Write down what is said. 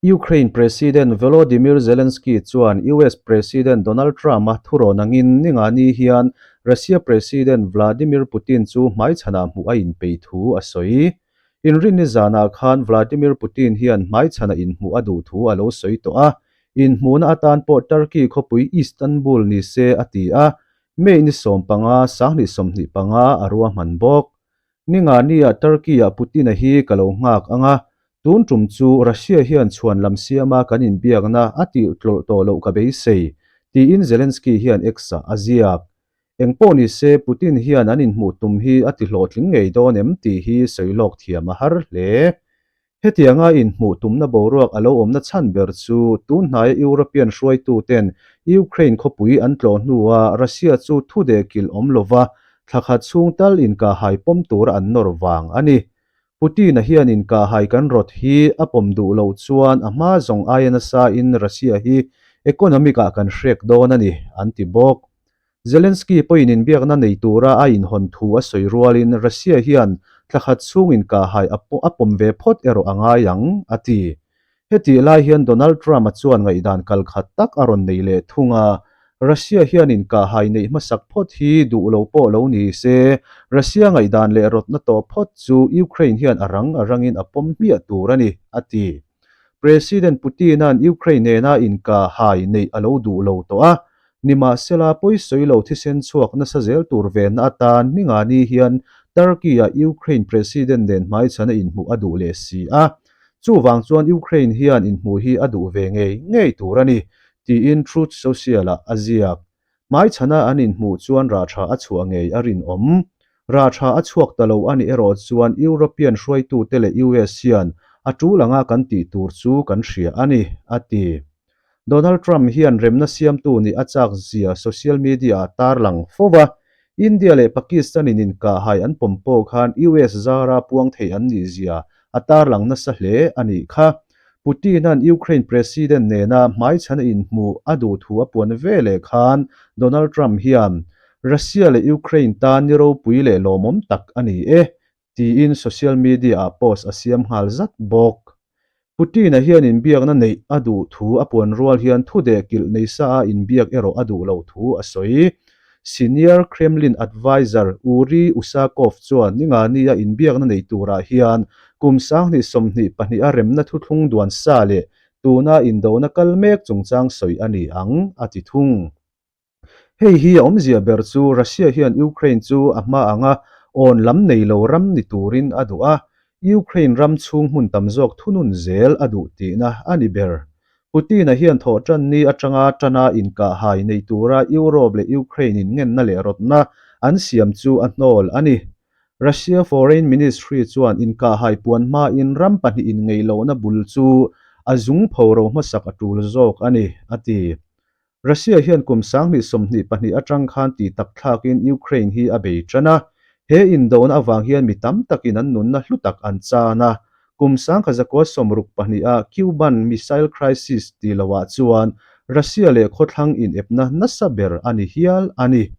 Ukraine President Volodymyr Zelensky chuan US President Donald Trump-a thurawn angin ningani hian Russia President Vladimir Putin chu hmaichhanah hmuh a inpeih thu a sawi. Inrinni zanah khan Vladimir Putin hian hmaichhana inhmuh a duh thu a lo sawi tawh a, inhmuhna atan pawh Turkey khawpui Istanbul ni se a ti a, May ni 15, 2025 a ruahman bawk. Ningani-ah Turkey-ah Putin-a hi ka lo nghak ang a, tun tum chu Russia hian chhuan lam siama kan inbiakna a tih tlawlh tawh loh ka beisei, tiin Zelensky hian X-ah a ziak. Eng pawh ni se, Putin hian an inhmuh tum hi a ti hlawhtling ngei dawn em tih hi sawi lawk thiam a har hle. Hetianga inhmuh tumna boruak a lo awmna chhan ber chu tunhnaia European hruaituten Ukraine khawpui an tlawh hnua Russia chu thu deh kilh awm lova thlakhat chhung tal inkahhai pawm tura an nawr vang a ni. Putin-a hian inkahhai kan rawt hi a pawm duh loh chuan a hma zawng aia nasain Russia hi economic-ah kan hrek dawn a ni, an ti bawk. Zelensky pawhin inbiakna nei tura a inhawn thu a sawi rualin Russia hian thlakhat chhung inkahhai a pawm ve phawt erawh a ngai ang, a ti. Hetih lai hian Donald Trump-a chuan ngaihdan kal khat tak a rawn nei leh thung a, Russia hian inkahhai neih hmasak phawt hi duh lo pawh lo ni se, Russia ngaihdan leh rawtna tawh phawt chu Ukraine hian a rang a rangin a pawm hmiah tur a ni, a ti. President Putin-a'n Ukraine nena inkahhai neih a lo duh lo tawh a, nimahsela pawisawi lo thisen chhuak nasa zel tur venna atan Ningani hian Turkey-a Ukraine President nen hmaichhana inhmuh a duh leh si a. Chuvang chuan Ukraine hian inhmuh hi a duh ve ngei ngei tur a ni, tiin Truth Social-ah a ziak. Hmaichhana an inhmuh chuan rah tha a chhuah ngei a rinawm. Rah tha a chhuak ta lo a nih erawh chuan European hruaitute leh US hian a tul anga kan tih tur chu kan hria a ni, a ti. Donald Trump hian remna siamtu nih a chak zia social media-ah tarlang fo va, India leh Pakistan in inkahhai an pawm pawh khan US zara puang thei an nih zia a tarlang nasa hle a nih kha. Putin-a'n Ukraine President nena hmaichhan a inhmuh a duh thu a puan ve leh khan Donald Trump hian Russia leh Ukraine tan ni ropui leh lawmawm tak a ni e, tiin social media-ah post a siam nghal zat bawk. Putin-a hian inbiakna neih a duh thu a puan rual hian thu deh kilh nei sa a inbiak erawh a duh lo thu a sawi. Senior Kremlin adviser Uri Usakov chuan Ningani-a inbiakna nei turah hian kum 2022 a remna thuthlung duan sa leh tuna indona kal mek chungchang sawi a ni ang, a ti thung. Hei hi a awmzia ber chu Russia hian Ukraine chu a hma anga awn lam nei lo ram ni turin a duh a, Ukraine ram chhung hmun tam zawk thunun zel a duh tihna a ni ber. Putin-a hian thawhtanni atanga tana inkahhai nei tura Europe leh Ukraine in ngenna leh rawtna an siam chu a hnawl a ni. Russia Foreign Ministry chuan inkahhai puan hmain ram pahnihin ngeilohna bul chu a zung phoro hmasak a tul zawk a ni, a ti. Russia hian kum 2022 atang khan ti tak thlakin Ukraine hi a bei tan a, he indona avang hian mi tam takin an nunna hlu tak an chan a. Kum 1962 a Cuban Missile Crisis ti loah chuan Russia leh khawthlang inepna nasa ber a ni hial a ni.